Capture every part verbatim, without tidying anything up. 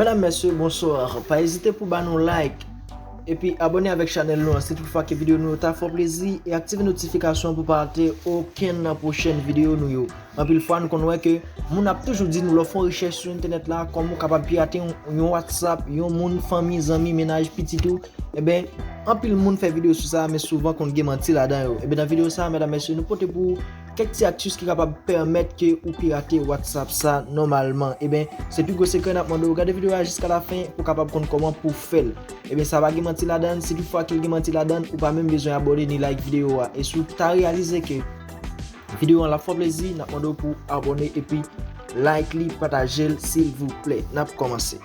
Medam, mesye, bonswa. Pa ezite pou ba nou like epi abòne avèk chanèl nou an si toutfwa ke videyo nou yo ta fè w plezi, e aktive notifikasyon pou pa rate okenn nan pwochèn videyo nou yo. Anpil fwa, nou konn wè ke moun ap toujou di nou, lè w fè yon rechèch sou entènèt la, kòman w kapab pirate yon, yon WhatsApp, yon moun, fanmi, zanmi, mennaj, pitit ou, enben, anpil moun fè videyo sou sa, men souvan konn gen manti ladan yo. Enben, nan videyo sa, medam, mesye, nou pote pou ou kèk ti atis ki kapab pèmèt ke ou pirate WhatsApp sa nòmalman. Enben, se pi gwo sekrè n ap mande w gade videyo a jiska lafen pou w kapab konn kòman pou w fè l. Enben, sa pa gen manti ladan l. Si toutfwa ke l gen manti ladan l, ou pa menm bezwen abòne ni like videyo a. E si w ta reyalize ke videyo an l ap fè w plezi, n ap mande w pou w abòne epi like li, pataje l, silvouplè. N ap kòmanse.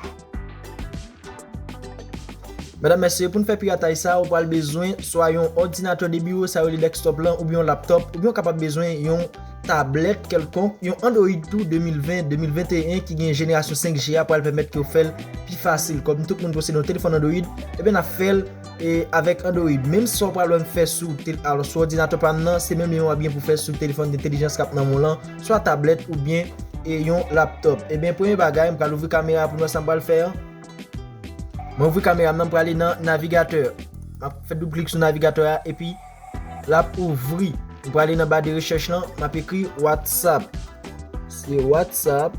Medam, mesye, pou n fè pirataj sa, ou pral bezwen swa yon òdinatè de biwo, sa yo rele desktop lan, oubyen yon laptop, oubyen w kapab bezwen yon tablèt kèlkonk, yon Android tou de mil ven, de mil venteyen ki gen jenerasyon senk G a pral pèmèt ke w fè l pi fasil. Kòm tout moun posede yon telefòn Android, ebyen n ap fè l e avèk Android. Menm sa w pral wè m fè sou tel-, alò, sou òdinatè pa m nan, se menm li menm w ap gen pou fè sou telefòn entèlijans k ap nan men w lan, swa tablèt oubyen e yon laptop. Ebyen, premye bagay, m pral ouvri kamera pou n wè sa m pral fè an. Mwen ouvri kamera m nan, m prale nan navigatè. M ap fè doub klik sou navigatè a, epi l ap ouvri. M prale nan ba de rechèch lan, m ap ekri WhatsApp. Se WhatsApp.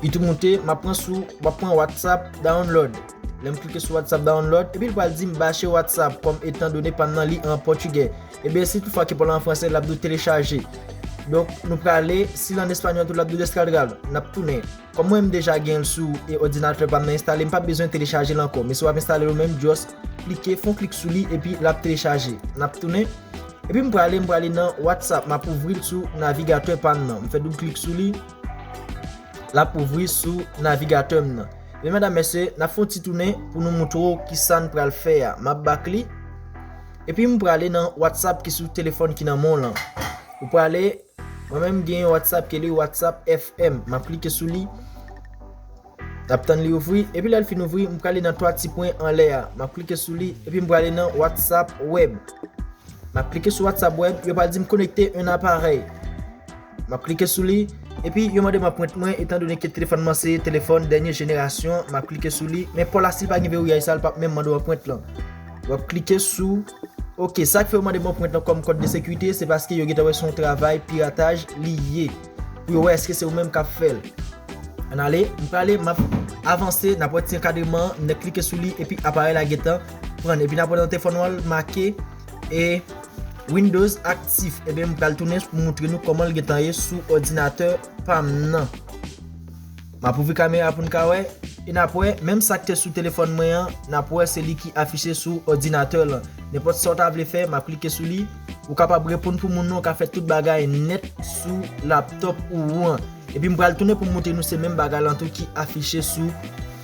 Li tou moute, m ap pran sou, m ap pran WhatsApp download. Lè m klike sou WhatsApp download, epi l pral di m bache WhatsApp, kòm etan done pa m nan li an pòtigè. Ebyen, si toutfwa ke pa w la an fransè, l ap di w telechaje. Donk, nou prale, si l an espanyòl tou, l ap di w descargar. N ap tounen. Kòm mwen, m deja gen l sou e òdinatè pa m nan enstale, m p ap bezwen telechaje l ankò. Men si w ap enstale l ou menm, just klike, fè yon klik sou li, epi l ap telechaje. N ap tounen. Epi m prale, m prale nan WhatsApp, m ap ouvri l sou navigatè pa m nan. M fè doub klik sou li, l ap ouvri sou navigatè m nan. Men medam, mesye, n ap fè yon ti tounen pou nou moutre w kisa n pral fè a. M ap back li. Epi m prale nan WhatsApp ki sou telefòn ki nan men w lan. Ou prale, mwen menm m gen yon WhatsApp ki rele WhatsApp F M. M ap klike sou li. N ap tann li ouvri. Epi lè l fin ouvri, m prale nan twa ti pwen anlè a. M ap klike sou li. Epi m prale nan WhatsApp Web. M ap klike sou WhatsApp Web. Yo pral di m konekte yon aparèy. M ap klike sou li. Epi yo mande m anprent mwen, etan done ke telefòn mwen se telefòn dènye jenerasyon. M ap klike sou li. Men pa w la, si l pa gen veriyaj sa, l p ap menm mande w anprent lan. W ap klike sou OK, sa k fè yo mande m anprent lan kòm kòd de sekirite, se paske yo gentan wè se yon travay pirataj li ye. Pou yo wè èske se ou menm k ap fè l. Ann ale, m prale, m ap avanse, n ap wè ti ankadreman an, m nèk klike sou li, epi aparèy la gentan pran. Epi n ap wè nan telefòn mwen, l make e Windows aktif. Ebyen, m pral tounen pou moutre nou kòman l gentan ye sou òdinatè pa m nan. M ap ouvri kamera pou n ka wè. E n ap wè, menm sa k te sou telefòn mwen an, n ap wè se li ki afiche sou òdinatè lan. Nenpòt sa w ta vle fè, m ap klike sou li. Ou kapab reponn pou moun nan, ou ka fè tout bagay nèt sou laptòp ou an. Epi m pral tounen pou m moutre nou se menm bagay lan tou ki afiche sou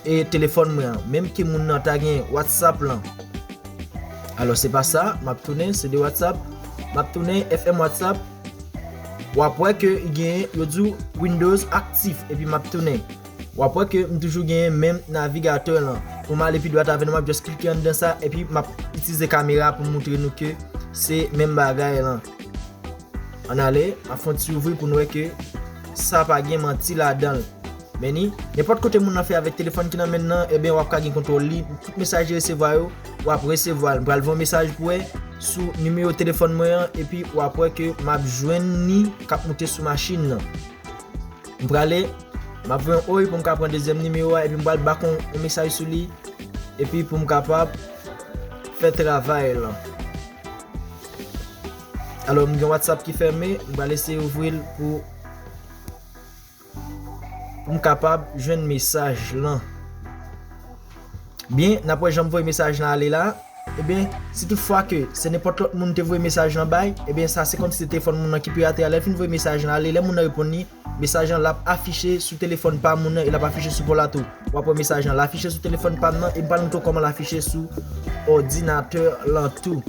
e telefòn mwen an. Menm ke moun nan ta gen WhatsApp lan. Alò, se pa sa, m ap tounen, se de WhatsApp. M ap tounen F M WhatsApp. W ap wè ke gen, yo di w Windows aktif, epi m ap tounen. W ap wè ke m toujou genyen menm navigatè lan. Pou m ale pi dwat avè nou, m ap just klike anndan sa, epi m ap itilize kamera pou m moutre nou ke se menm bagay lan. Ann ale, m ap fè yon ti ouvri pou n wè ke sa pa gen manti ladan l. Men ni, nenpòt kote moun nan fè avèk telefòn ki nan men l nan, ebyen, w ap ka gen kontwòl li. Tout mesaj li resevwa yo, w ap resevwa l. M pral voye yon mesaj pou wè sou nimewo telefòn mwen an, epi w ap wè ke m ap jwenn ni k ap moute sou machin nan. M prale, m ap voye yon oy pou m ka pran dezyèm nimewo a, epi m pral bak yon, yon mesaj sou li, epi pou m kapab fè travay lan. Alò, m gen WhatsApp ki fèmen, m pral eseye ouvri l pou, pou m kapab jwenn mesaj lan. Byen, n ap wè jan m voye mesaj lan ale la. Ebyen, si toutfwa ke se nenpòt lòt moun te voye mesaj lan bay, ebyen, sa se kòmsi se telefòn moun nan ki pirate a. Lè l fin voye mesaj lan ale, lè moun nan reponn li, mesaj lan l ap afiche sou telefòn pa moun nan e l ap afiche sou pa w la tou. W ap wè mesaj lan l afiche sou telefòn pa m nan e m pral montre w kòman l afiche sou òdinatè lan tou.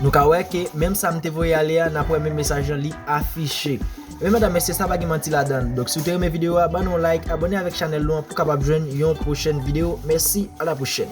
Nou ka wè ke menm sa m te voye ale a, n ap wè menm mesaj lan li afiche. Ebyen, medam, mesye, sa pa gen manti ladan l. Donk, si w te renmen videyo a, ban nou yon like, abòne avèk chanèl nou an pou w kapab jwenn yon pwochèn videyo. Mèsi, a la pwochèn.